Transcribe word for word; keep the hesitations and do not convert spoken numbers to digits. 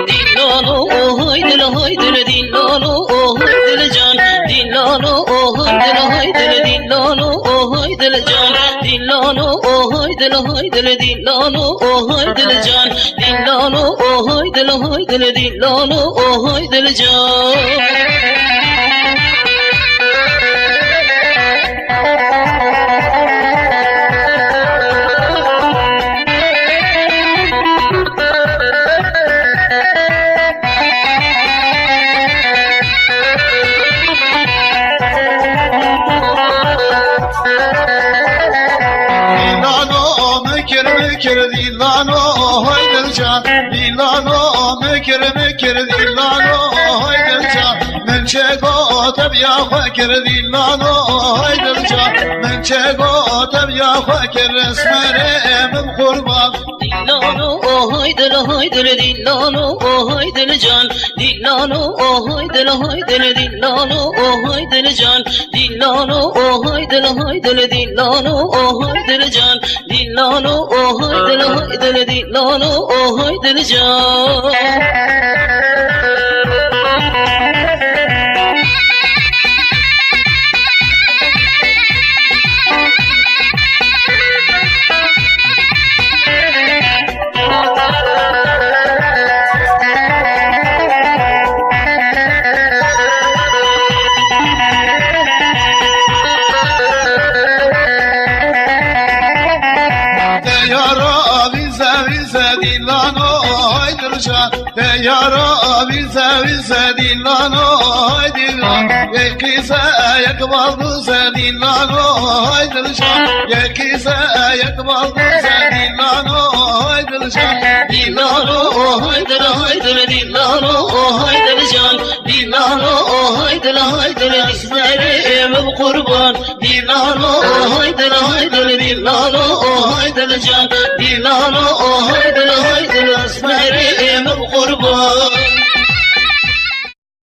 Dîlano, ohoy dil, ohoy dil, dîlano, ohoy dil can. Dîlano, ohoy dil, ohoy dil, dîlano, ohoy dil can. Dîlano, ohoy dil, ohoy dil, dîlano, ohoy dil can. Dîlano, ohoy dil, ohoy dil, dîlano, ohoy dil can. Dîlano, mikir, mikir, dîlano, hay dilcan. Dîlano, mikir, mikir, dîlano, hay dilcan. Min çego tebiya xwe kir, dîlano, hay dilcan. Min çego tebiya xwe kir, esmerê min qurban. Dîlano, ohoy dil, ohoy dil, dîlano, ohoy dilcan. Dîlano, ohoy dil, ohoy dil, dîlano, ohoy dilcan. Dîlano, ohoy dil, ohoy dil, dîlano, ohoy dilcan. Dîlano, ohoy dil, ohoy dil, dîlano, ohoy dilcan. Te yara vîze vîze dîlano, hay dilcan. Te yara vîze vîze dîlano, hay dîlan. Yekî se yek bal du se dîlano, hay dilcan. Yekî se yek bal du se dîlano, hay dilcan. Dîlano, ohoy dil, ohoy dil, dîlano, ohoy dilcan. Dîlano, ohoy dil, ohoy dil, esmerê min qurban. Dîlano, ohoy dil, ohoy dil, dîlano, ohoy dilcan. Dîlano, ohoy dil, ohoy dil, esmerê min qurban.